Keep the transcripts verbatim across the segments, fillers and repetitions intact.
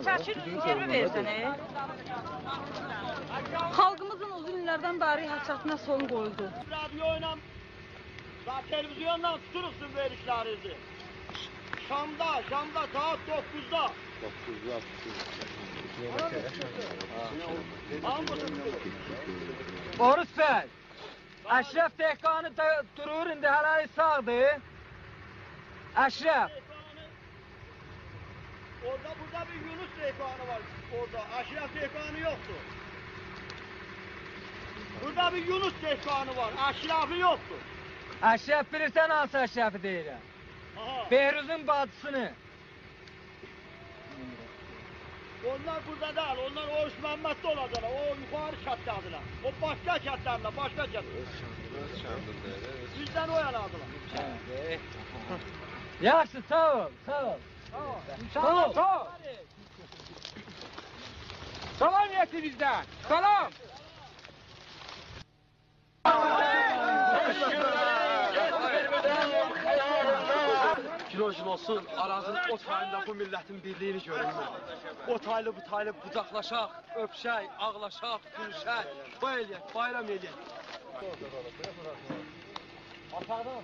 چکیل، گئری وئرسنه. خالقیمیزین اوزون ایللردن بری حسرتینه سون قویولدو. رادیو ایله و تلویزیونلا توتوروق سیزین وئریشلرینیزی. شامدا، شامدا ساعات دوققوزدا. دوققوزدا. هامیسی توتولور. اوروس بی، اشرف دهقانی دا دورور ایندی، هله‌لیک ساغدیر. اشرف. اورادا، بورادا بیر یونس دهقانی وار. اورادا اشرف دهقانی یوخدور. بورادا بیر یونس دهقانی وار، اشرفی یوخدور. اشرف، بیلیرسن هانسی اشرفی دئییرم؟ آها. بهروزون باجیسینی. اونلار بورادا دئییل، اونلار اوروج محمدده اولاجاقلار. او یوخاری کتده‌دیرلر. او باشقا کتده‌دیرلر، باشقا کتده. اؤز کندینده، اؤز کندینده، اؤز بیزدن او یانادیرلار. کندی. یاخشی، ساغ اول، ساغ اول. ساغ اول. ساغ اول، ساغ اول. سلام یئتیر بیزدن. سلام. گول اولسون، آرازین او تاییندا بو میللتین بیرلیگینی گؤرون. او تایلی، بو تایلی قوجاقلاشاق، اؤپوشک، آغلاشاق، گولوشک، توی ائله‌یک، بایرام ائله‌یک.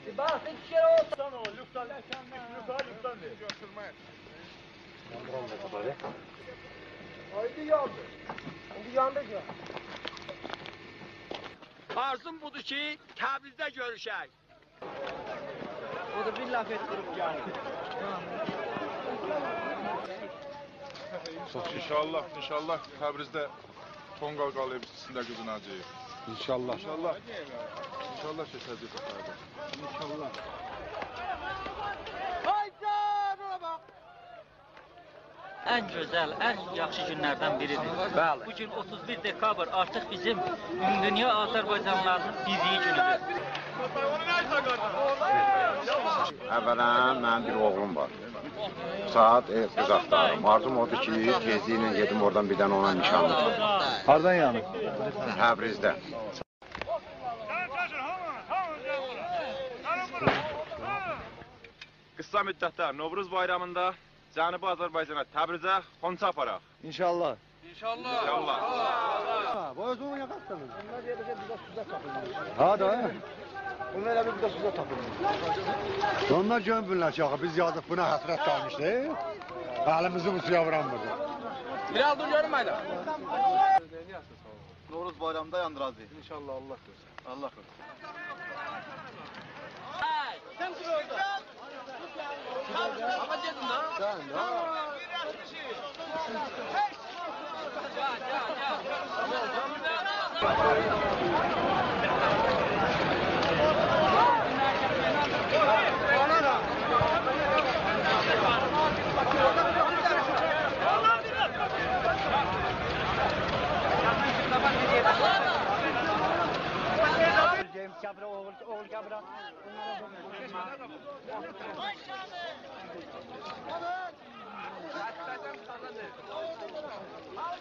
بیر باخ، بیر کره اولسون. لوتفاً، لوتفاً، لوتفاً. آیدی یاندی. ایندی یاندی کی. آرزوم بودور کی، تبریزده گؤروشک. او دا بیر لاف ائتدیریب گلدی. انشاءالله، انشاءالله تبریزده تونقال قالاییب سیزین ده قیزیناجاغیق. انشاءالله. انشاءالله. انشاءالله کئچه‌جک بو سفر ده. انشاءالله. ان گؤزل، ان یاخشی گونلردن بیریدیر. بلی. بو گون اوتوز بیر دکابر آرتیق بیزیم عموم‌دونیا آذربایجانلیلارینین بیرلیگی گونودور. اولاً، منیم بیر اوغلوم وار. ساعات، ائ، قیز آختاریرام. آرزوم اودور کی، تئزلیکله گئدیم اورادان بیر دنه اونا نیشانلی. هاردان یعنی؟ تبریزدن. قیسا مدتده نوروز بایرامیندا جنوبی آذربایجانا، تبریزه خونچا آپاراق. انشاءالله. انشاءالله. انشاءالله. ها، بو اؤزونون یاقاسیدیر. ها دا. بونو ائله بیر بورادا سوزا تاپیلمیر. اونلار گؤرمورلر کی، آخی بیز یازیق بونا حسرت قالمیشدیق. الیمیزی بو سویا وورانمیردیق. بیر آل دور گؤروم، هایدی. نوروز بایرامیندا یاندیراجاغیق. انشاءالله، الله قویسون. الله قویسون. آقا، گئدین ده. گلین، گل بورا، اوغول، اوغول، گل بورا.